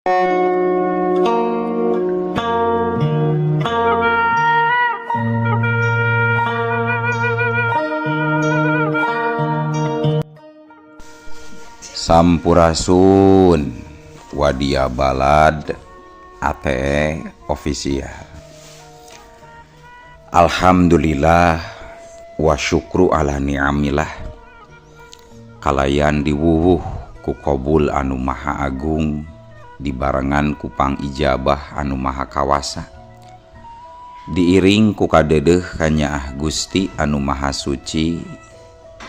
Sampurasun Wadia Balad ATE Official. Alhamdulillah wa syukru ala ni'amillah. Kalayan diwuwuh ku qabul anu maha agung dibarengan ku pangijabah anu maha kawasa. Diiring ku kadedeuh kanyaah Gusti anu maha suci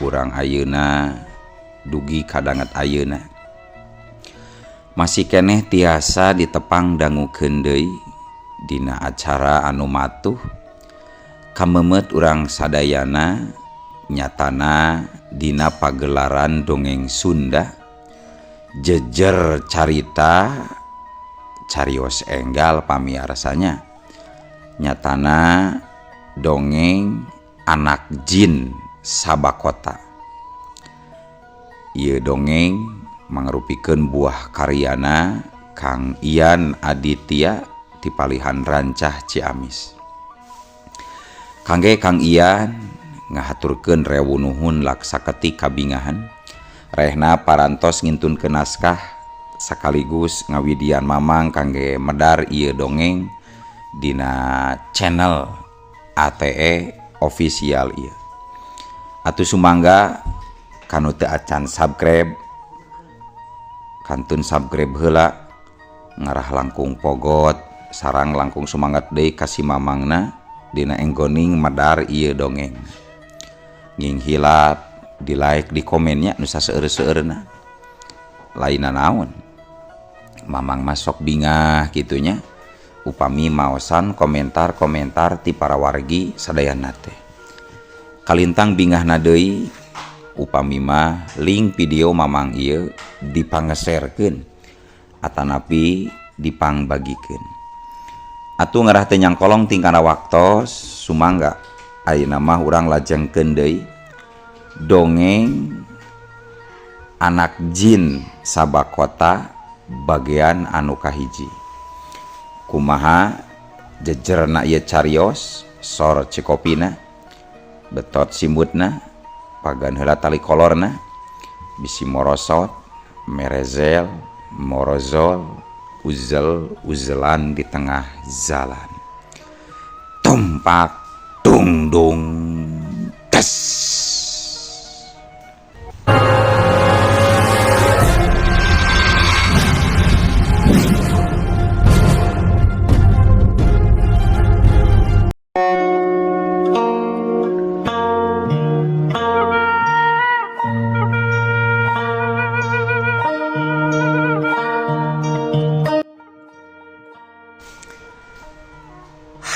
urang ayeuna dugi kadanget ayeuna. Masih keneh tiasa ditepang dangukeun deui dina acara anu matuh kamemet urang sadayana nyatana dina pagelaran dongeng Sunda jejer carita carios enggal pamiarsanya nyatana dongeng anak jin Sabakota. Ieu dongeng mangrupikeun buah karyana Kang Ian Aditya ti Palihan Rancah Ciamis. Kangge Kang Ian ngahaturkeun rewu nuhun laksaketik kabingahan rehna parantos ngintunkeun naskah sekaligus ngawidian mamang kangge medar ieu dongeng dina channel ATE Official ieu. Atuh sumangga kanu teu acan subscribe kantun subscribe heula ngarah langkung pogot sarang langkung sumangat deui ka si mamangna dina enggoning medar ieu dongeng. Nging hilap di like di komennya nu saseueur-seueurna. Lainna naon mamang mah sok bingah kitunya upami maosan komentar-komentar ti para wargi sadayana teh. Kalintang bingahna deui upami mah link video mamang ieu dipangeserkeun atanapi dipangbagikeun. Atuh ngarah teh nyangkolong tingkana waktos sumangga ayeuna mah urang lajengkeun deui dongeng anak jin Sabakota bagian anu kahiji. Kumaha jejerna ieu carios sor cikopina betot simbutna pagan heula tali kolorna bisi morosot merezel morozol uzel uzelan di tengah jalan tumpak dung dung tes.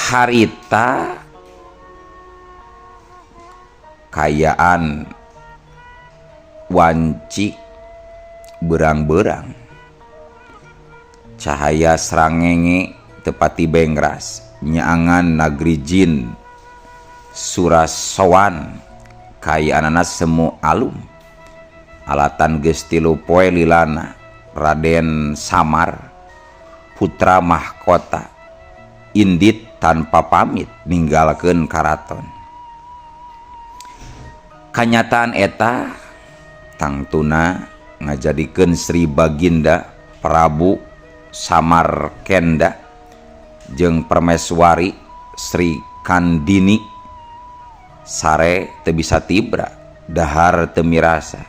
Harita kayaan wanci berang-berang cahaya srangenge tepati bengras nyaangan nagri jin surasowan kayaanana semu alum alatan geus tilu poe lilana Raden Samar putra mahkota indit tanpa pamit ninggalkeun karaton. Kanyataan eta tangtuna ngajadikeun Sri Baginda Prabu Samarkenda jeung Permeswari Sri Kandini sare teu bisa tibra dahar teu mirasa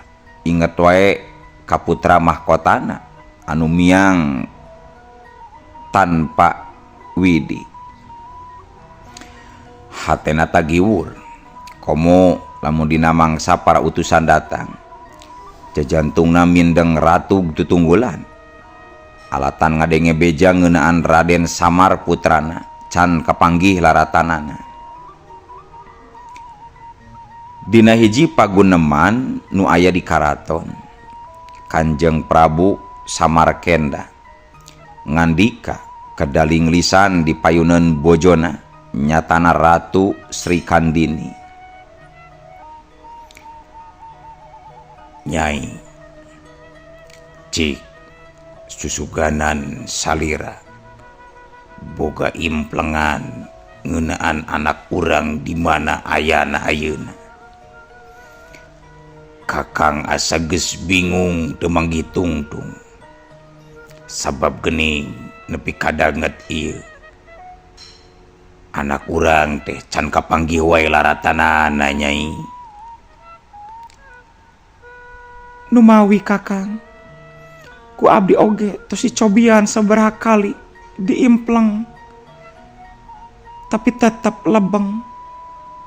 inget wae ka putra mahkotana anu miang tanpa widi. Hatena tagiwur komo lamun dina mangsa para utusan datang jajantungna mindeng ratug tutunggulan alatan ngadenge beja ngeunaan Raden Samar putrana can kapanggih laratanana. Dina hiji paguneman nu aya di karaton Kanjeng Prabu Samarkenda ngandika kedaling lisan di payuneun bojona nyatana Ratu Sri Kandini. Nyai cik Susuganan salira boga implengan ngeunaan anak urang di mana ayana ayeuna. Kakang asa geus bingung teu manggih tungtung. Sabab geuning nepi ka danget ieu. Anak urang teh can kapanggih wae laratanana Nyai. Numawi Kakang, ku abdi oge tos dicobian sabaraha kali diimpleng, tapi tetep lebeng.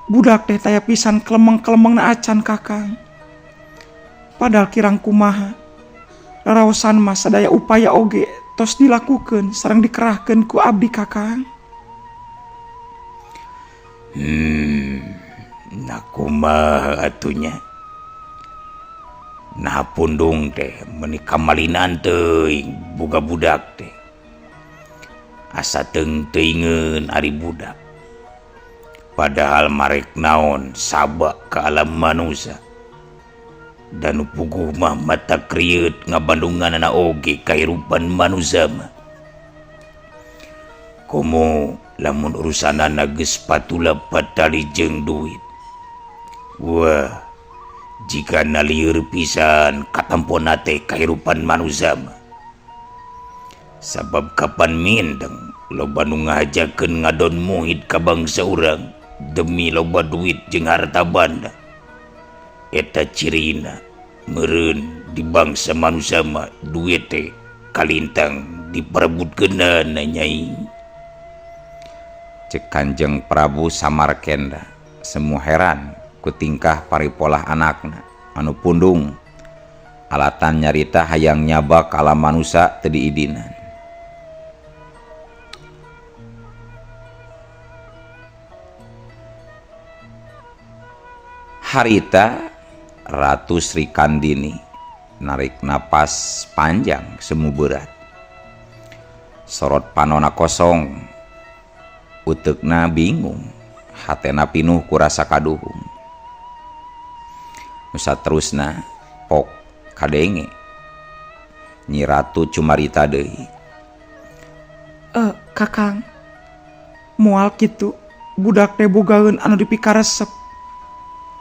Budak teh taya pisan kelemeng-kelemengna acan Kakang. Padahal kirang kumaha, raraosan mah sadaya upaya oge tos dilakukeun sareng dikerahkeun ku abdi Kakang. Nah kumaha atuh nya? Nah pundung teh meuni kamalinan teuing boga budak teh. Asa teung-teuingeun ari budak. Padahal marek naon sabak ka alam manusia. Dan nu puguh mah mata krieut ngabandunganana oge kahirupan manusia mah. Komo lamun urusanana geus patula patali jeung duit. Wah, jika nalieur pisan katampona teh kahirupan manusia mah. Sabab kapan mindeng loba nu ngahajakeun ngadon muhid ka bangsa urang demi loba duit jeung harta banda. Eta cirina meureun di bangsa manusia mah duit teh kalintang diperebutkeunana Nyai. Cek Kanjeng Prabu Samarkenda semu heran ku tingkah paripolah anakna anu pundung alatan nyarita hayang nyabak alam manusia teu diidinan. Harita Ratu Sri Kandini narik napas panjang semu berat. Sorot panona kosong, uteukna bingung, hatena pinuh ku rasa kaduhung. Nu saterusna pok kadenge Nyi Ratu cumarita deui. Kakang, moal kitu budak teh bogaeun anu dipikaresep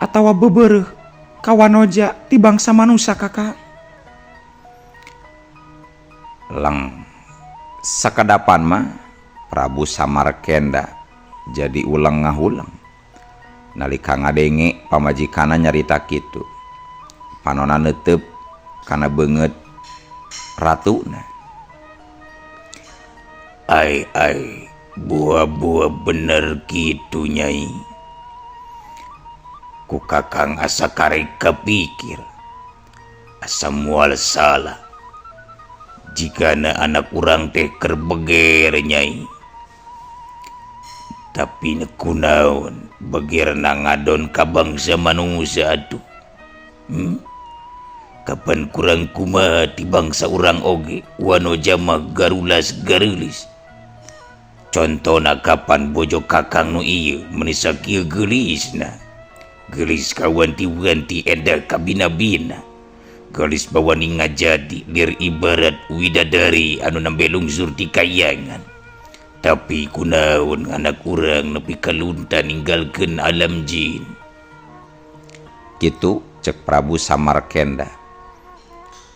atawa bebereuh kawanoja ti bangsa manusia Kakak. Leng sakadapan mah Prabu Samarkenda jadi ulang ngahulang nalika ngadenge pamajikana nyarita kitu. Panona neuteup kana beungeut ratuna. Ai ai, buah-buah bener kitu Nyai. Ku Kakang asa karek kapikir, asa moal salah jikana anak urang teh keur beger Nyai. Tapi kunaon begerna ngadon ka bangsa manusia atuh. Kapan kurang kumaha ti bangsa urang oge wanoja mah garulas gareulis. Contona kapan bojo Kakang nu ieu meuni sakieu geulisna. Geulis kawanti-wanti eda kabina-bina. Geulis bawani ngajadi lir ibarat widadari anu nembe lungsur ti kayangan. Tapi kunaon anak urang nepi ka lunta ninggalkeun alam jin. Kitu cek Prabu Samarkenda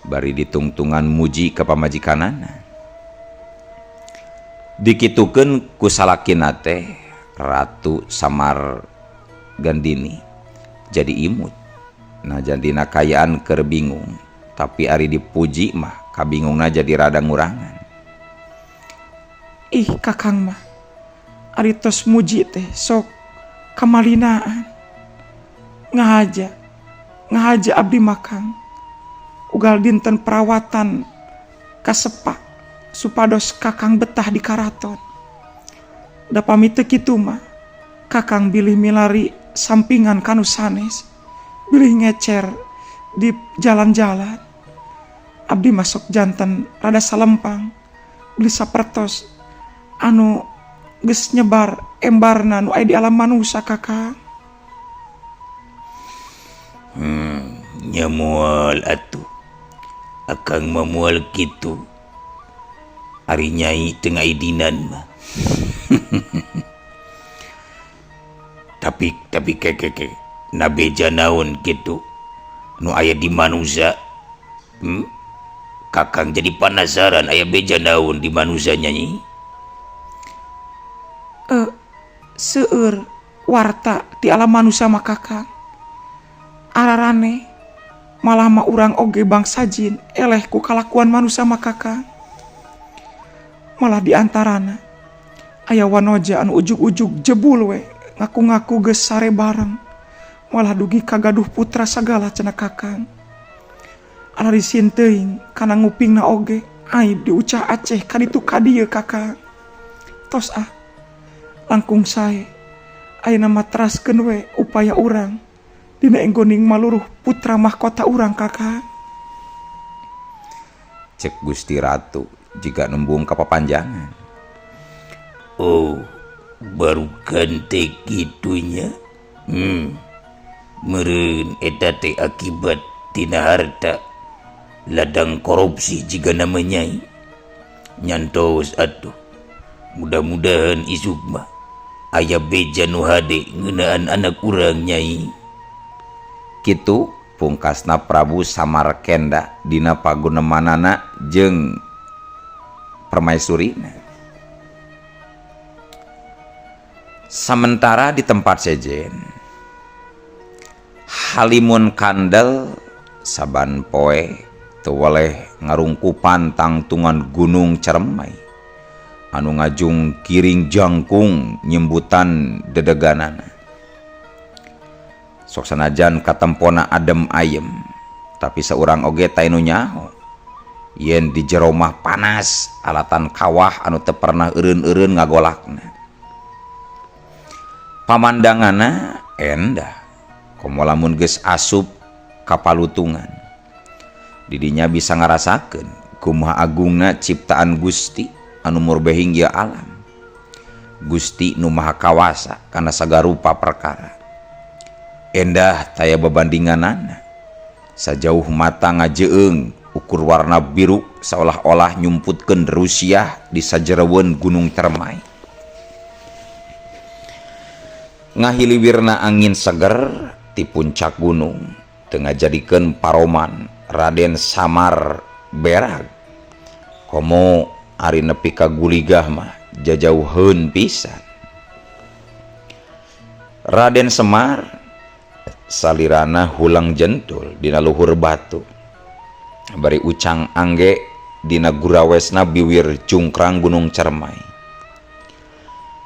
bari ditungtungan muji ka pamajikanana. Dikitukeun ku salakina teh Ratu Samar Gandini jadi imut. Nah jadina kayaan keur bingung, tapi ari dipuji mah kabingungna jadi rada ngurangan. Ih Kakang mah ari tos muji teh sok kamalinaan. Ngahaja, ngahaja abdi makang ugal dinten perawatan kasepak supados Kakang betah di karaton. Da pami teu kitu mah Kakang bilih milari sampingan kanu sanes, bilih ngecer di jalan-jalan. Abdi masuk janten rada salempang, beli sapertos anu geus nyebar embarna nu aya di alam manusia Kakang. Nya moal atuh. Akang mah moal kitu. Ari Nyai teu ngaidinan mah. Tapi tapi kekeke na beja naon kitu nu aya di manusia. Kakang jadi penasaran aya beja naon di manusia nyanyi. Seueur warta di alam manusia mah Kakang. Ararane malah mah urang oge bangsa jin eleh ku kalakuan manusia mah Kakang. Malah diantarana aya wanoja anu ujug-ujug jebul we ngaku-ngaku geus sare bareng malah dugi kagaduh putra sagala cenah Kakang. Ala disin teuing kana ngupingna oge aib diucah aceh kaditu kadieu Kakang. Tos ah langkung sae ayeuna mah teraskeun we upaya urang dina enggoning maluruh putra mahkota urang Kakang. Cek Gusti Ratu jika nembung kapapanjangan. Oh, baru gante gitunya. Meureun eta teh akibat tina harta ladang korupsi jiga namanya. Nyantos atuh. Mudah-mudahan isuk mah aya beja nu hade ngeunaan anak urang Nyai. Kitu pungkasna Prabu Samarkenda dina pagunemanana jeung permaisurina. Sementara di tempat sejen Halimun kandel saban poe teu weleh ngarungkupan tangtungan Gunung Ceremai anu ngajung kiring jangkung nyembutan dedeganana. Sok sanajan katempona adem ayem, tapi saurang oge teh nu nyaho yen di jero mah panas alatan kawah anu teu pernah eureun-eureun ngagolakna. Pamandanganna endah komo lamun geus asup ka palutungan. Didinya bisa ngarasakeun kumaha agungna ciptaan Gusti anu murbehing ieu alam. Gusti nu maha kawasa kana sagarupa perkara. Endah taya babandinganana. Sajauh mata ngajeung ukur warna biru seolah-olah nyumputkeun Rusia di sajereweun Gunung Cermai. Ngahiliwirna angin seger ti puncak gunung teu ngajadikeun paroman Raden Samar berag. Komo ari nepi ka guligah mah jajauheun pisan. Raden Semar salirana hulang jentul dina luhur batu. Bari ucang angge dina gurawesna biwir jungkrang Gunung Cermai.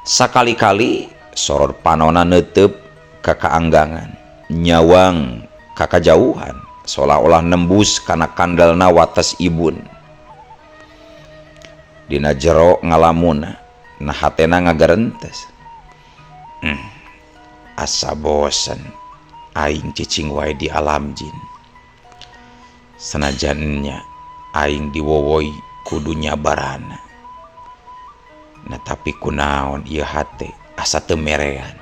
Sakali-kali soror panona netep ka kaanggangan, nyawang ka kajauhan, seolah-olah nembus kana kandalna wates ibun. Dina jero ngalamuna, nah hatena ngagarentes. Asa bosen aing cicing wae di alam jin. Senajannya aing diwowoi kudu nyabarana. Nah tapi kunaon ieu hate asa teu merean.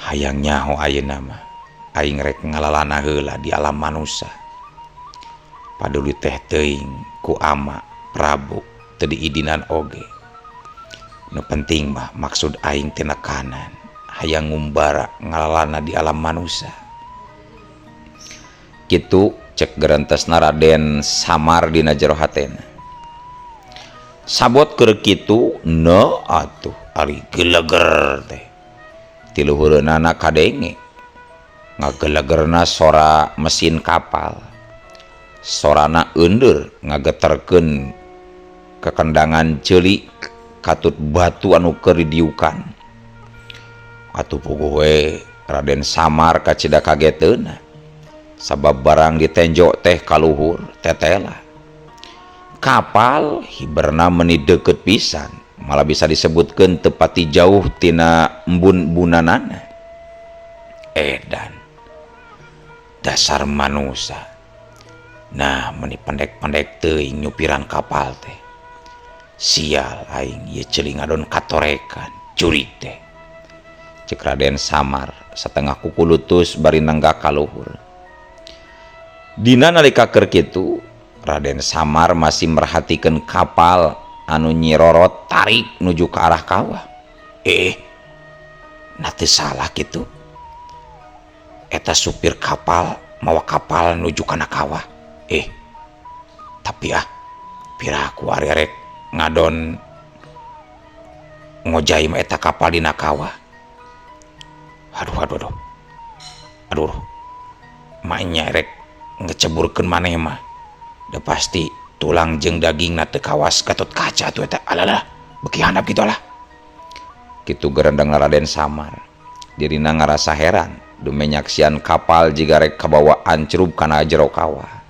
Hayang nyaho ayeuna mah aing rek ngalalana heula di alam manusa. Paduli teh teuing ku ama Prabu teu diidinan oge. Nu penting mah maksud aing teh nekanan hayang ngumbara ngalalana di alam manusa. Kitu cek gerentesna Raden Samar dina jero hatena. Sabot keur kitu no atuh ari geleger teh. Tiluhureunana kadenge ngagelegerna sora mesin kapal. Sorana euneur ngageterkeun kekendangan ceuli katut batu anu keur didiukan. Atuh puguh we Raden Samar kacida kageteuna. Sabab barang ditenjo teh kaluhur tetela. Kapal hiberna meni deukeut pisan, malah bisa disebutkeun tepati jauh tina embun-embunanana. Edan dasar manusa. Nah meni pendek-pendek teuing nyupiran kapal teh. Sial aing ieu ceuli ngadon katorekan curi teh. Cek Raden Samar satengah kukulutus bari nenggak kaluhur. Dina nalika keur kitu Raden Samar masih merhatikan kapal anu nyirorot tarik nuju ke arah kawah. Nanti salah gitu. Eta supir kapal mawa kapal nuju kana kawah. Tapi piraku ari rek ngadon ngojai mah eta kapal dina kawah. Aduh aduh aduh. Aduh. Maknya rek ngeceburkeun maneh mah. Da pasti tulang jeung dagingna teu kawas Gatot Kaca tuh eta. Alalah, beuki handap kitu lah. Kitu gerendeng Raden Samar. Dirina ngarasa heran dume nyaksian kapal jiga rek kabawa ancrub kana jero kawah.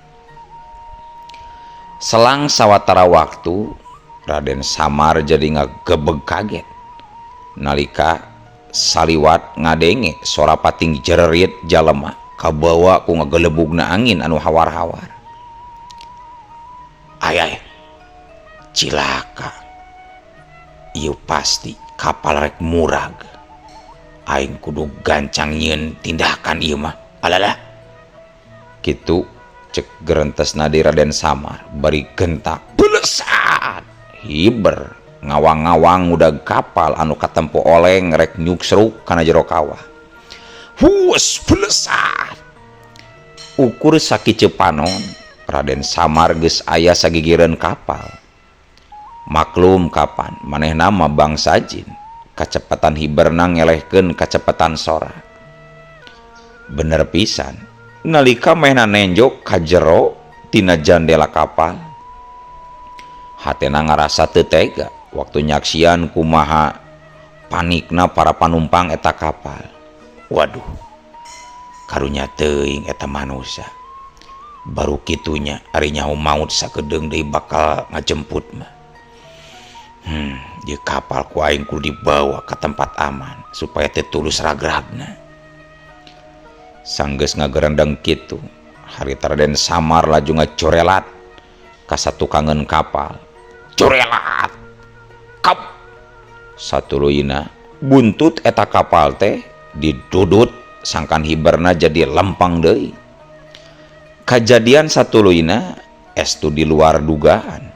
Selang sawatara waktu Raden Samar jadi ngagebeg kaget nalika saliwat ngadenge sora pating jererit jalema kabawa ku ngagelebugna angin anu hawar-hawar. Ay, cilaka, ieu pasti kapal rek murag. Aing kudu gancang nyieun tindakan ieu mah. Alalah, kitu cek gerentesna di Raden Samar bari gentak belesat hiber ngawang-ngawang udah kapal anu katempo oleng rek nyuksruk kana jero kawah. Huus belesat ukur sakieu panon Raden Samar geus aya sagigireun kapal. Maklum kapan manehna mah bangsa jin, kacepatan hiberna ngelehkeun kacepatan sora. Bener pisan nalika manehna nenjok ka jero tina jandela kapal, hatena ngarasa teu tega waktu nyaksian kumaha panikna para panumpang eta kapal. Waduh, karunya teuing eta manusia. Baru kitunya ari nyaho maut sakedeung deui bakal ngajemput mah. Di kapal ku aing kudu dibawa ka tempat aman supaya teu tulus ragragna. Sanggeus ngagerendeng kitu, harita Raden Samar laju ngacorelat ka satukangeun kapal. Corelat. Kap. Satuluyna buntut eta kapal teh didudut sangkan hiberna jadi lempang deui. Kajadian satuluyna estu di luar dugaan.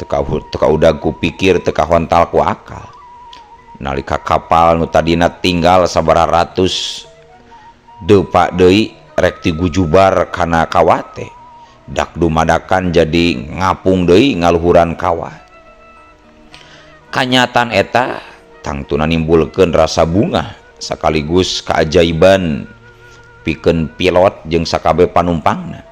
Teka udag ku pikir, teka hontal ku akal. Nalika kapal nu tadina tinggal sabaraha ratus depak deui rek tigujubar kana kawate, dak dumadakan jadi ngapung deui ngaluhuran kawah. Kanyataan eta tangtuna nimbulkeun rasa bungah sekaligus keajaiban pikeun pilot jeung sakabeh panumpangna.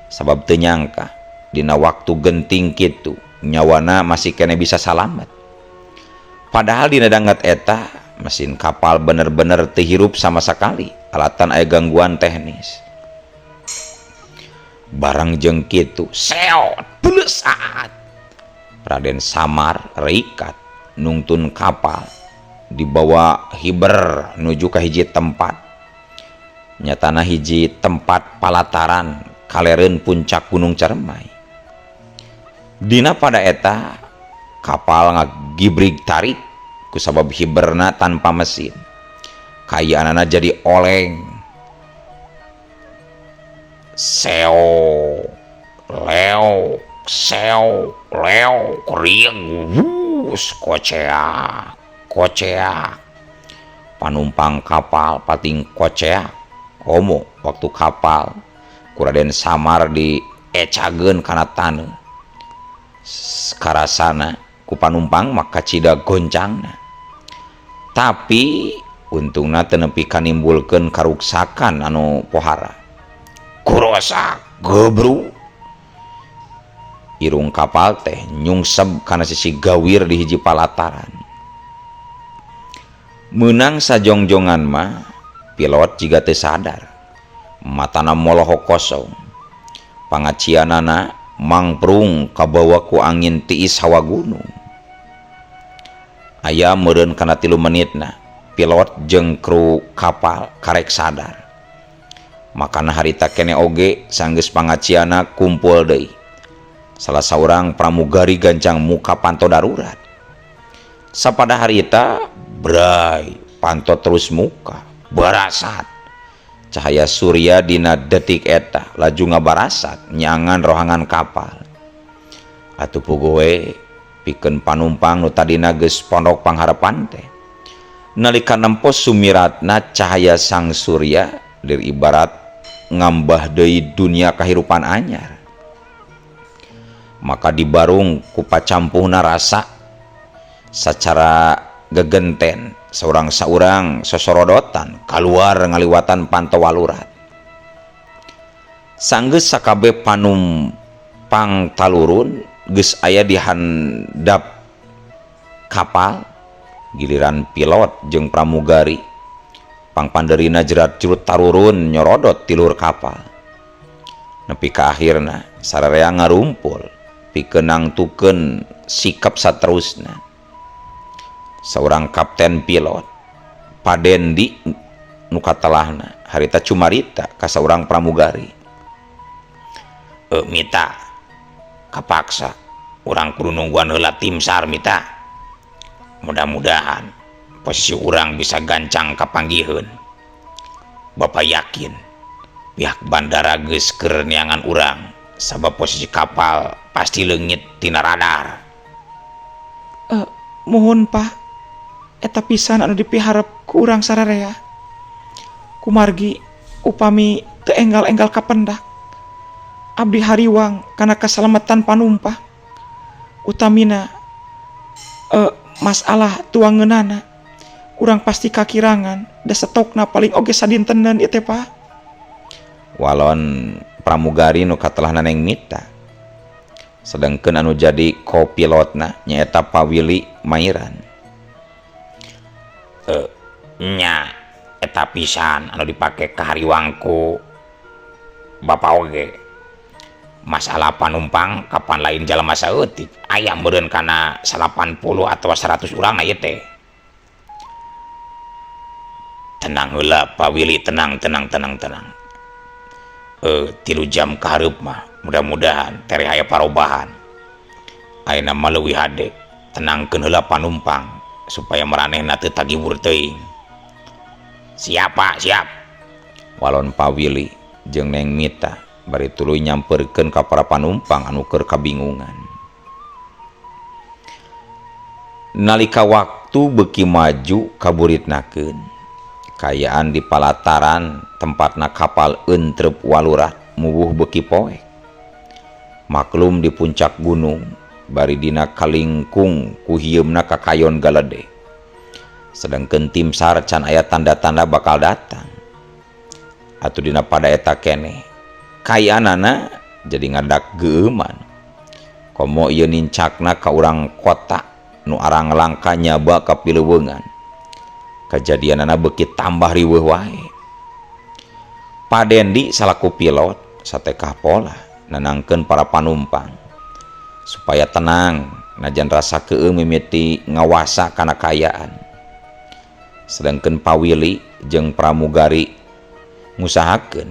Sabab teu nyangka dina waktu genting kitu nyawana masih kene bisa salamet. Padahal dina danget eta mesin kapal bener-bener teu hirup sama sekali, alatan aya gangguan teknis. Barang jeung kitu seot belesat. Raden Samar reikat nungtun kapal dibawa hiber nuju ka hiji tempat. Nyatana hiji tempat palataran kalereun puncak Gunung Ceremai. Dina pada eta kapal ngagibrig tarik kusabab hiberna tanpa mesin. Kayaanana jadi oleng. Seo leo seo leo krieng wus koceak koceak. Panumpang kapal pating koceak. Komo waktu kapal ku Raden Samar diecageun kana taneuh. Karasana ku panumpang maka cida goncangna. Tapi untungna teu nepi ka nimbulkeun karuksakan anu pohara. Kurosak gebru. Irung kapal teh nyungsep kana sisi gawir di hiji palataran. Meunang sajongjongan mah pilot jiga teu sadar. Matana molohok kosong. Pangacianana mangprung kabawa ku angin tiis hawa gunung. Aya meureun kana 3 menitna pilot jeung kru kapal karek sadar. Makana harita kene oge sanggeus pangaciana kumpul deui. Salah saurang pramugari gancang muka panto darurat. Sapada harita bray panto terus muka barasat. Cahaya surya dina detik eta laju ngabarasat nyangan rohangan kapal. Atuh puguh we pikeun panumpang nu tadina geus pondok pangharapan teh. Nalika nempo sumiratna cahaya sang surya dir ibarat ngambah deui dunia kahirupan anyar. Maka dibarung ku pacampuhna rasa sacara gegenten saurang-saurang sosorodotan kaluar ngaliwatan panto walurat. Sanggeus sakabeh panumpang talurun geus aya di handap kapal, giliran pilot jeung pramugari pangpanderina jerat-jerut tarurun nyorodot tilur kapal. Nepi ka akhirna sararea ngarumpul pikeun nangtukeun sikap saterusna. Saurang kapten pilot Padendi nu katelahna harita cumarita ka saurang pramugari. Mita kapaksa urang kudu nungguan heula tim SAR mita. Mudah-mudahan posisi urang bisa gancang kapanggihkeun. Bapak yakin pihak bandara geus keur neangan urang sabab posisi kapal pasti leungit tina radar. Muhun Pak, eta pisan anu dipiharep ku urang sararea. Kumargi upami teu enggal-enggal kapendak. Abdi hariwang kana kasalamatan panumpang. Utamina masalah tuangeunana urang pasti kakirangan da stokna paling oge sadintenan ieu teh Pak. Walon pramugari nu katelahna Neng Mita. Sedangkeun anu jadi kopilotna nyaeta Pa Willy Mairan. Nya eta pisan anu dipake kahariwangku Bapak oge. Masalah panumpang kapan lain jalma saeutik aya meureun kana 80 atau 100 urang ieu teh. Tenang heula Pak Willy, tenang tenang tenang tenang. 3 jam kahareup mah mudah-mudahan tereh aya parobahan. Ayeuna mah leuwih hade tenangkeun heula panumpang supaya maranehna teu tagibur teuing. Siap Pak, siap. Walon Pak Willy jeung Neng Mita bari tuluy nyamperkeun ka para panumpang anu keur kabingungan. Nalika waktu beuki maju kaburitnakeun, kayaan di palataran tempatna kapal entrep walurat mubuh beuki poek. Maklum di puncak gunung bari dina kalingkung ku hieumna kakayon galede. Sedangkeun tim SAR can aya tanda-tanda bakal datang. Atuh dina pada eta keneh kayaanana jadi ngadak geueuman. Komo ieu nincakna ka urang kota nu arang langka nyaba ka pileuweungan. Kajadianana beuki tambah riweuh wae. Padendi salaku pilot satekah pola nanangkeun para panumpang supaya tenang najan rasa keung mimiti ngawasa kana kayaan. Sedangkeun Pa Willy jeung pramugari ngusahakeun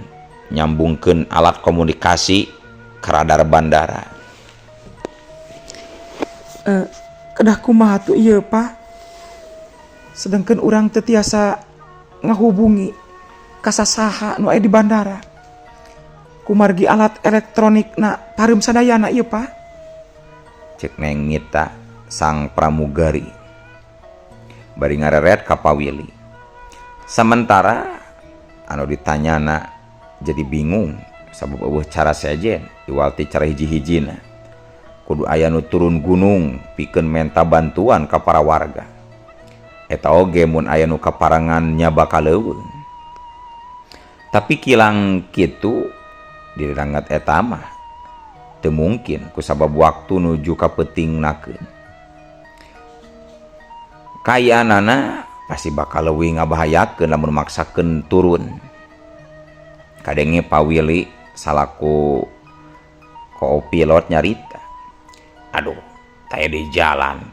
nyambungkeun alat komunikasi ke radar bandara. Kedah kumaha tuh ieu Pak? Sedangkeun urang teu tiasa ngahubungi ka sasaha nu aya di bandara. Kumargi alat elektronikna pareum sadayana ieu Pak. Cek Neng Mita sang pramugari bari ngareret ka Pa Willy. Sementara anu ditanyana jadi bingung sabab eueuh cara sejen iwal ti cara hiji-hijina. Kudu aya nu turun gunung pikeun menta bantuan ka para warga. Eta oge mun aya nu kaparangan nyaba ka leuweung. Tapi kilang kitu dirangat eta mah teu mungkin kusabab waktu nuju ka peutingnakeun. Kayaanana pasti bakal leuwih ngabahayakeun lamun maksakeun turun. Kadenge Pa Willy salaku co-pilot nyarita. Aduh, taya di jalan.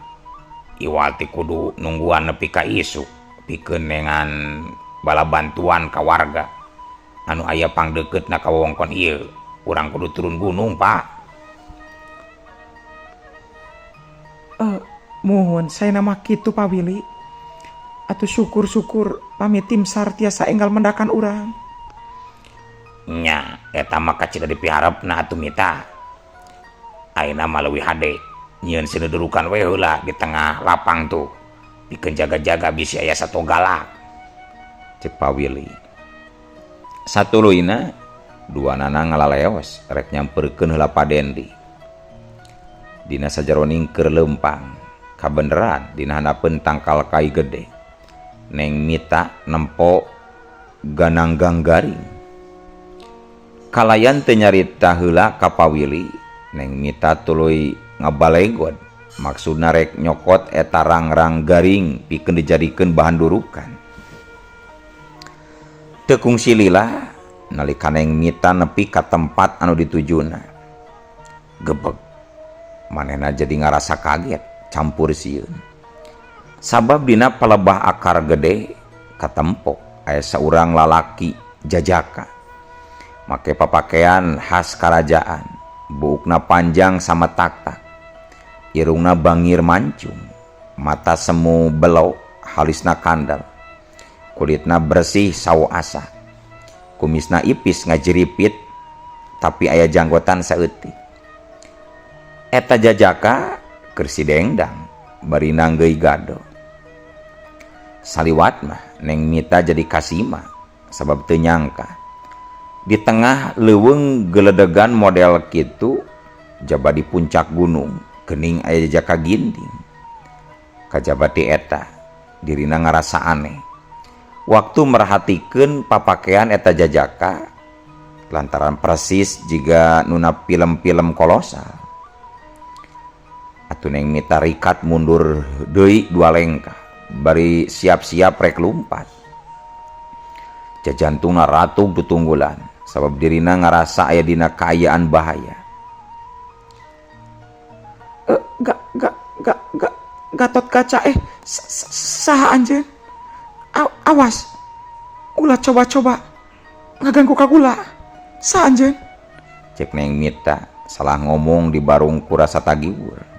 Iwal ti kudu nungguan nepi ka isuk pikeun nengan bala bantuan ka warga. Anu aya pangdeukeutna ka wewengkon ieu, urang kudu turun gunung, Pak. Muhun saya nama kitu Pak Willy. Atuh syukur-syukur pami tim SAR tiasa enggal mendakan urang. Nya eta mah kacida dipiharepna atuh Mita. Ayeuna mah leuwih hade nyieun sinudurukan we heula di tengah lapang tuh. Pikeun jaga-jaga bisi aya sato galak. Cek Pa Wili. Satuluyna duanana ngalaleos rek nyamperkeun heula Pa Dendi. Dina sajaroning keur leumpang, kabeneran dina handapeun tangkal kai gede. Neng Mita nempo gananggang garing. Kalayan teu nyarita heula ka Pa Wili, Neng Mita tuluy ngabalegod. Maksudna rek nyokot eta rangrang garing pikeun dijadikeun bahan durukan. Teu kungsi lila nalika Neng Mita nepi ka tempat anu ditujuna. Gebeg. Manehna jadi ngarasa kaget campur sieun. Sabab dina palebah akar gede katempok aya saurang lalaki jajaka. Make papakaian khas karajaan, buukna panjang sama tak-tak. Irungna bangir mancung, mata semu belo, halisna kandel. Kulitna bersih sawo asa. Kumisna ipis ngajiripit tapi aya janggotan saeutik. Eta jajaka keur sidengdang bari nanggeuy gado. Saliwat mah Neng Mita jadi kasima sabab teu nyangka. Di tengah leuweung geledegan model kitu jaba di puncak gunung geuning aya jajaka ginding. Kajaba ti eta dirina ngarasa aneh. Waktu merhatikeun papakaian eta jajaka lantaran persis jiga nuna film-film kolosal. Atuh Neng Mita rikat mundur deui dua lengkah bari siap-siap rek lumpat. Jajantungna ratug tutunggulan sabab dirina ngarasa aya dina kaayaan bahaya. Ga ga ga ga Gatot Kaca saha anjeun? Awas. Ulah coba-coba ngaganggu kagula. Saha anjeun? Cek Neng Mita salah ngomong di barung kurasa tagiwur.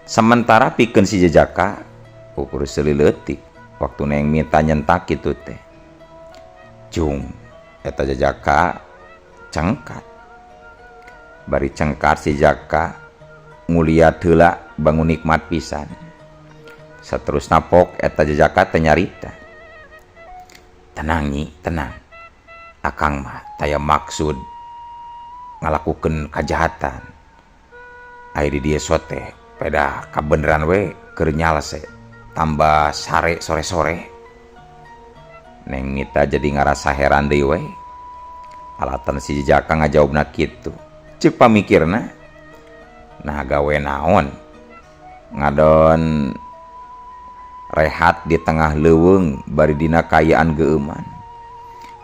Sementara pikeun si jajaka ukur seuli leutik waktu Neng Mita nyentak kitu teh. Jung eta jajaka cengkat. Bari cengkat si jaka nguliat heula bangun nikmat pisan. Saterusna pok eta jajaka teh nyarita. Tenang nyi, tenang. Akang mah taya maksud ngalakukeun kajahatan. Aya di dieu sote peda kabeneran we keur nyalse tambah sare sore-sore. Neng Mita jadi ngarasa heran deui we. Alatan si jajaka ngajawabna kitu. Ceuk pamikirna, nah gawe naon? Ngadon rehat di tengah leuweung bari dina kaayaan geueuman.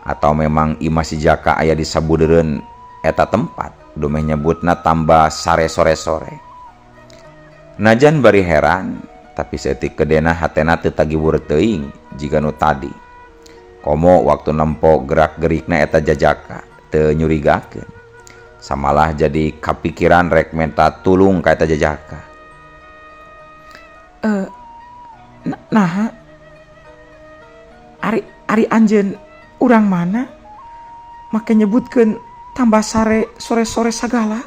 Atau memang imah si jaka aya di sabudeureun eta tempat dumeh nyebutna tambah sare sore-sore. Najan bari heran, tapi saeutik kedena hatena teu tagiwur teuing jiga nu tadi. Komo waktu nempo gerak-gerikna eta jajaka teu nyurigakeun. Samalah jadi kapikiran rek menta tulung ka eta jajaka. Naha? Ari anjeun urang mana? Make nyebutkeun tambah sare sore-sore sagala?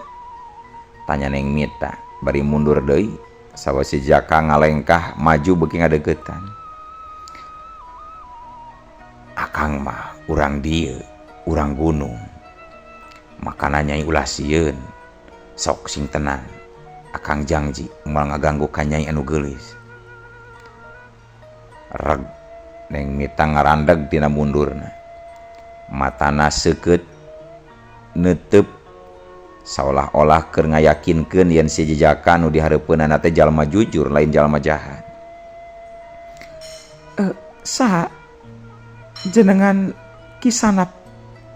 Tanya Neng Mita bari mundur deui sawa si jaka ngalengkah maju beuki ngadeukeutan. Akang mah urang dieu, urang gunung. Makana nyai ulah sieun. Sok sing tenang. Akang jangji moal ngaganggu ka nyai anu geulis. Reg Neng Mita ngarandeg tina mundurna. Matana seukeut neuteup saolah-olah keur ngayakinkeun yen si jejaka nu dihareupeunana teh jalma jujur lain jalma jahat. Saha jenengan Kisanap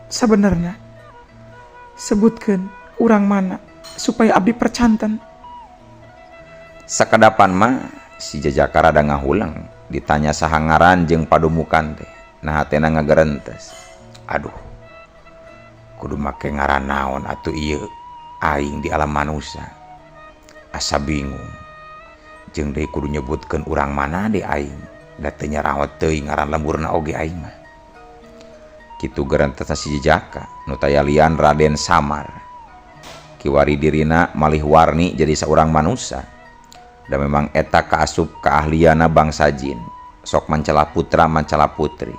sabenerna? Sebutkeun urang mana supaya abdi percanten. Sakedapan mah si jejaka rada ngahulang ditanya saha ngaran jeung padumukan teh. Nah hatena ngagerentes. Aduh. Kudu make ngaran naon atuh ieu aing di alam manusia. Asa bingung. Jeung deui kudu nyebutkeun urang mana deui aing. Da teu nyaraot teuing ngaran lemburna oge aing mah. Kitu gerentesna si jejaka nu taya lian Raden Samar. Kiwari dirina malih warni jadi saurang manusa. Da memang eta kaasup kaahliana bangsa jin, sok mancala putra mancala putri.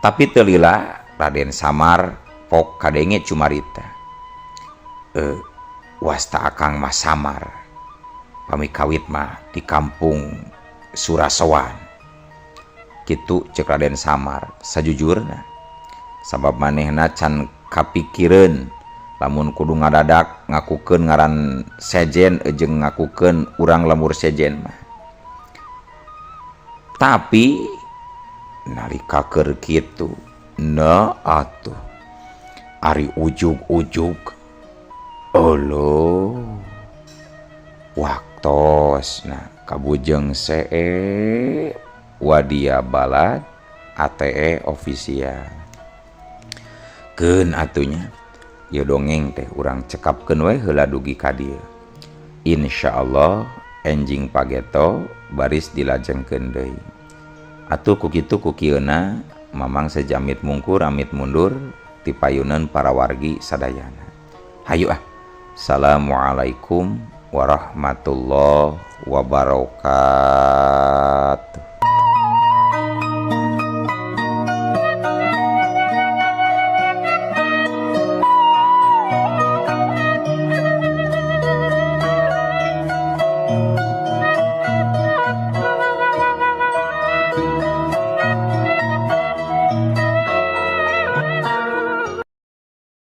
Tapi teu lila Raden Samar pok kadenge cumarita. Wasta akang mah Samar. Pami kawit mah di kampung Surasowan. Kitu cek Raden Samar sajujurna. Sabab manehna can kapikireun lamun kudu ngadadak ngakukeun ngaran sejen jeung ngakukeun urang lembur sejen mah. Tapi nalika keur kitu na atuh ari ujug-ujug olo waktos nah kabujeng see wadia balad ATE official keun atunya ieu dongeng teh urang cekapkeun we heula dugi ka dieu. Insyaallah enjing pageto baris dilajengkeun deui. Atuh ku kitu ku kieuna mamang sejamit mungkur amit mundur ti payuneun para wargi sadayana. Hayu ah. Assalamualaikum warahmatullahi wabarakatuh.